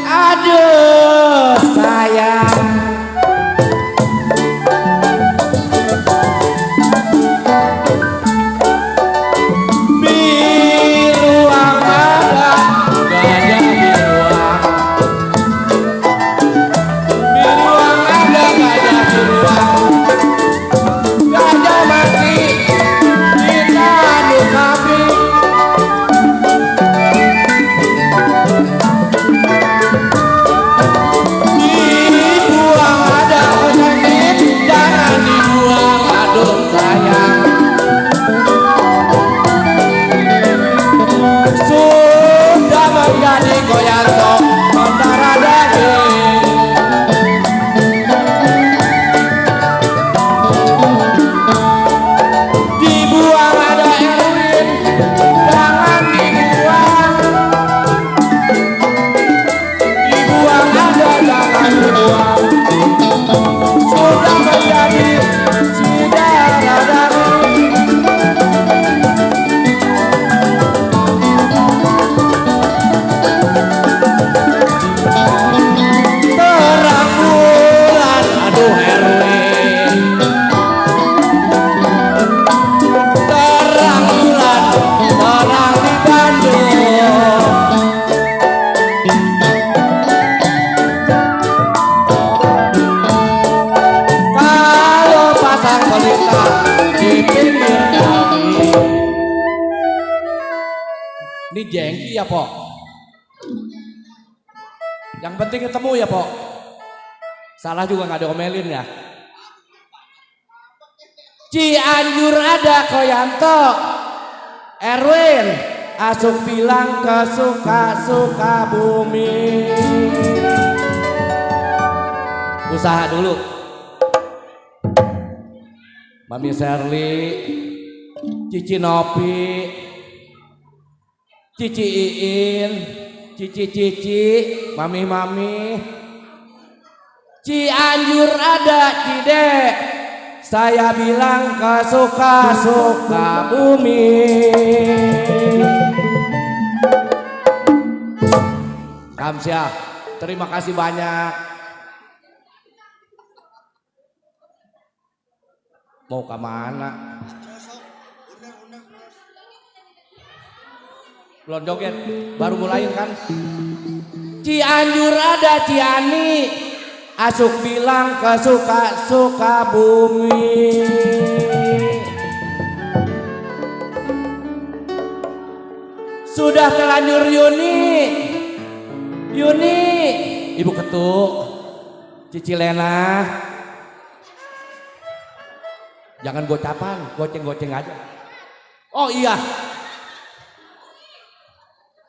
Aduh sayang, biruang ada gajah biruang, biruang ada gajah biruang, gajah mati kita dukapi. Ini jengki ya Pok. Yang penting ketemu ya Pok. Salah juga nggak diomelin ya. Cianjur ada Koyanto, Erwin, Asuk bilang ke suka bumi. Usaha dulu. Mami Sherly, Cici Nopi, Cici Iin, Cici, Mami, Cianjur ada Cide, saya bilang ke suka bumi. Kamsyah, terima kasih banyak. Mau ke mana? Belum joget, baru mulai kan? Cianjur ada Ciani, Asuk bilang ke suka bumi. Sudah terlanjur Yuni, Ibu Ketuk, Cici Lena. Jangan gocapan, goceng aja. Oh iya,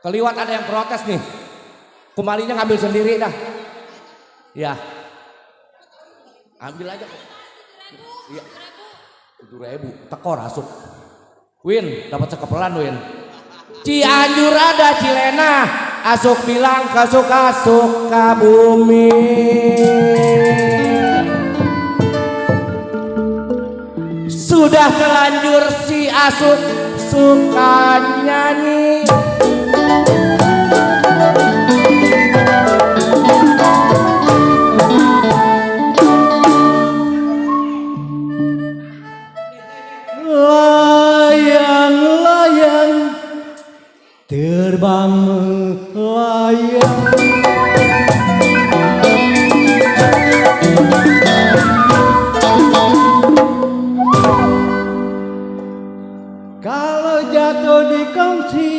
keliwat ada yang protes nih. Kembalinya ngambil sendiri dah. Ya, ambil aja. Iya, 7.000. Tekor Asuk. Win, dapat sekepelan Win. Cianjur ada Cilena, Asuk bilang ke suka bumi. Sudah terlanjur si Asuk suka nyanyi. Layang terbang melayang. Kalau jatuh di kongsi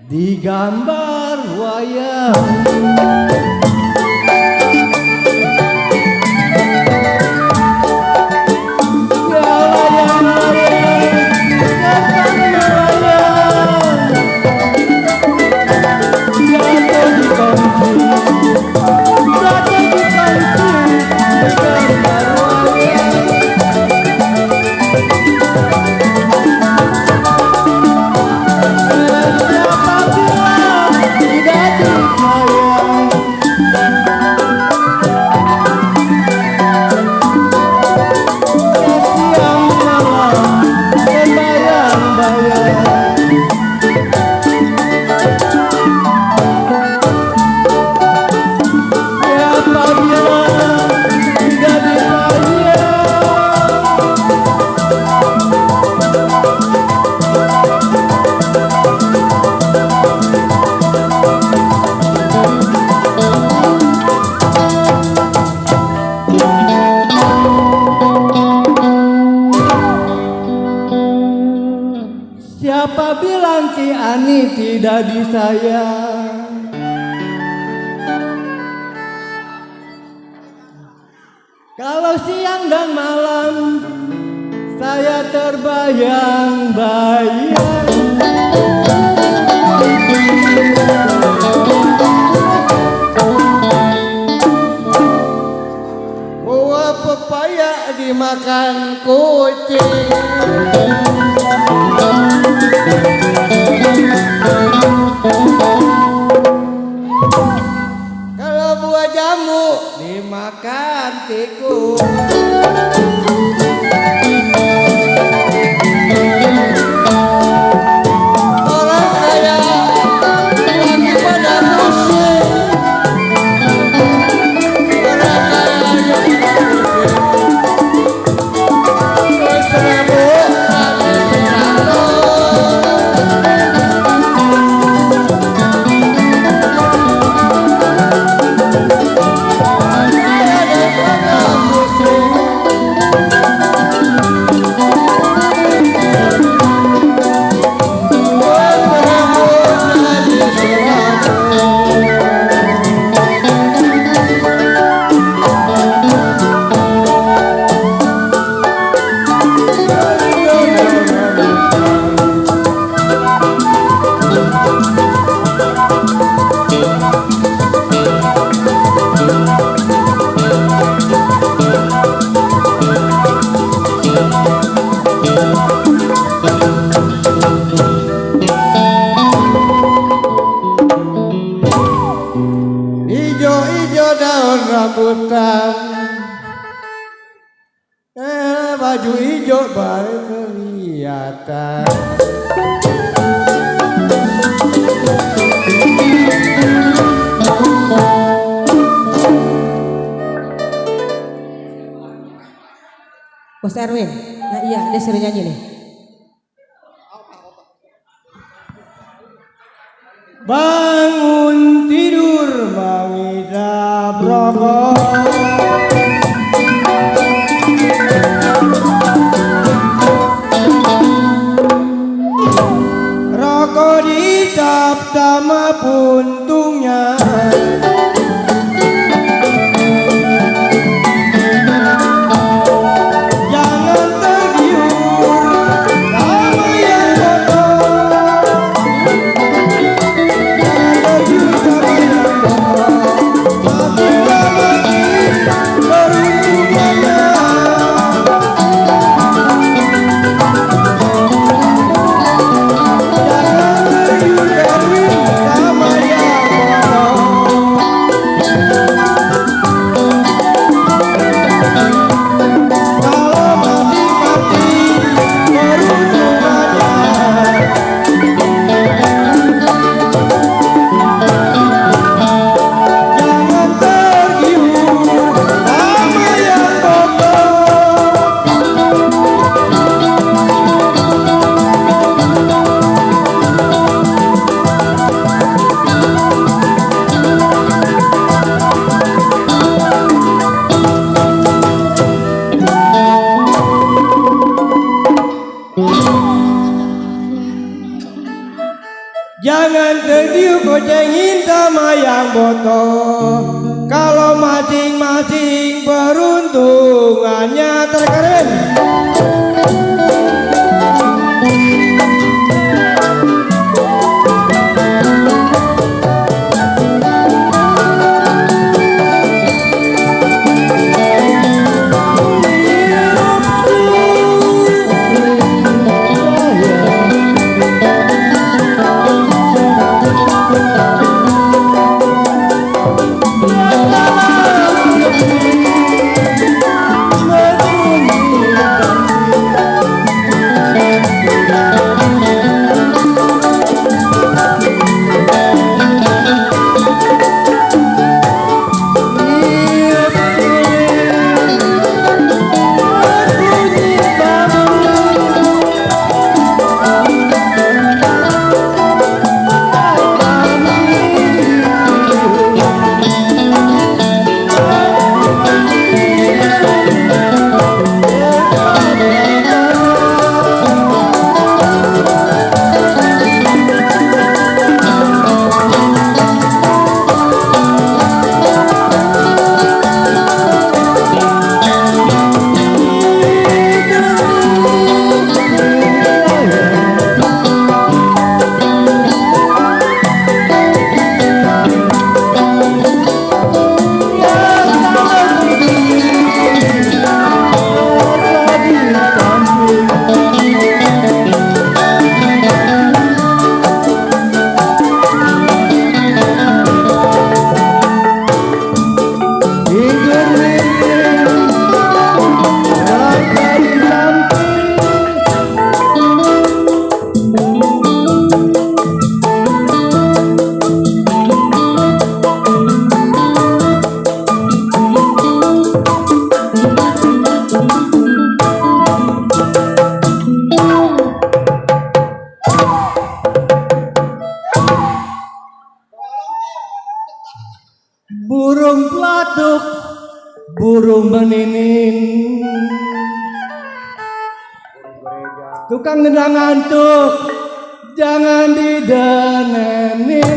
digambar wayang. Siapa bilang Siapa bilang Ci Ani tidak disayang? Kalau siang dan malam saya terbayang-bayang. Buah pepaya dimakan kucing. Kalau buah jamu dimakan tikus. Orang kaya lagi pada pusing. Orang kaya lagi pada pusing. Terus seribu habis 'Ijo daun rambutan, baju ijo baru kelihatan. Bos Erwin, nah iya dia suruh nyanyi nih. Bangun tidur mengidap rokok, rokok dicap sama puntungnya. Jangan terdiuk gocengin sama yang botol. Kalau masing-masing peruntungannya terkeren. burung meninin, tukang nendang ngantuk, jangan didanenin.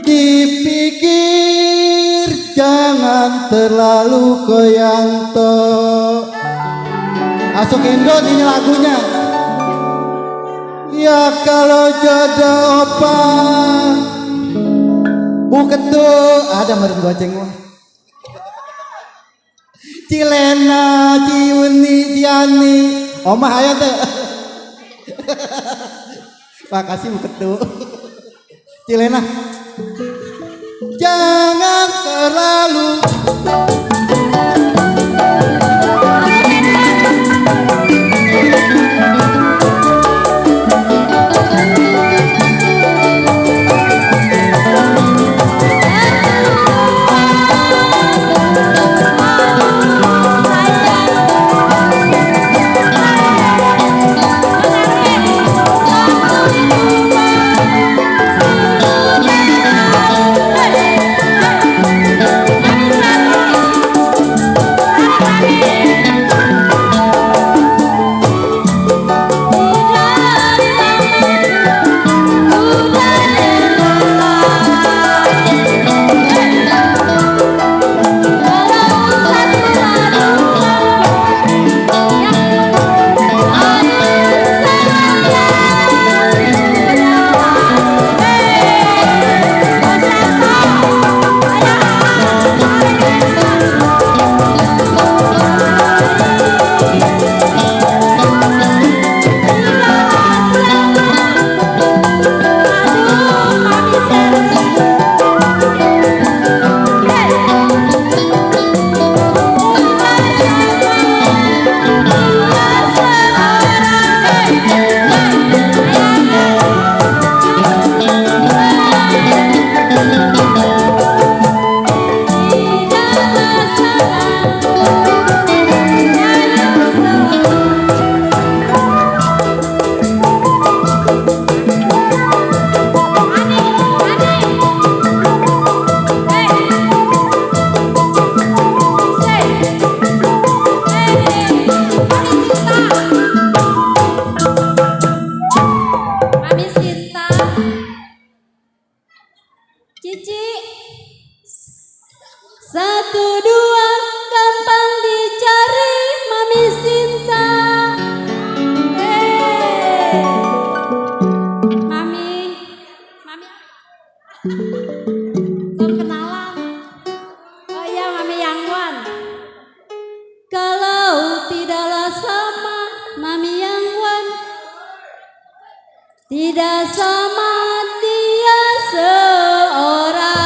Dipikir jangan terlalu koyanto. Asuk Indo ini lagunya. Ya kalau jodoh opa buketu ada meren goceng wah. Cilena, Ciuni, Ciani, omah aya teh. Makasih buketu. Cilena. Jangan terlalu tidak sama dia seorang.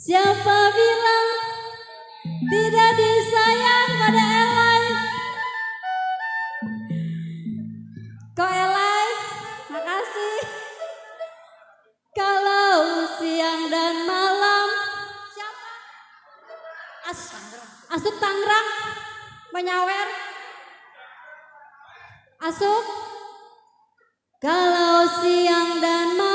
Siapa bilang tidak disayang pada Elai? Kok Elai? Makasih. Kalau siang dan malam. Siapa? Asup Tangerang. Menyawer. Asup. Kalau siang dan malam.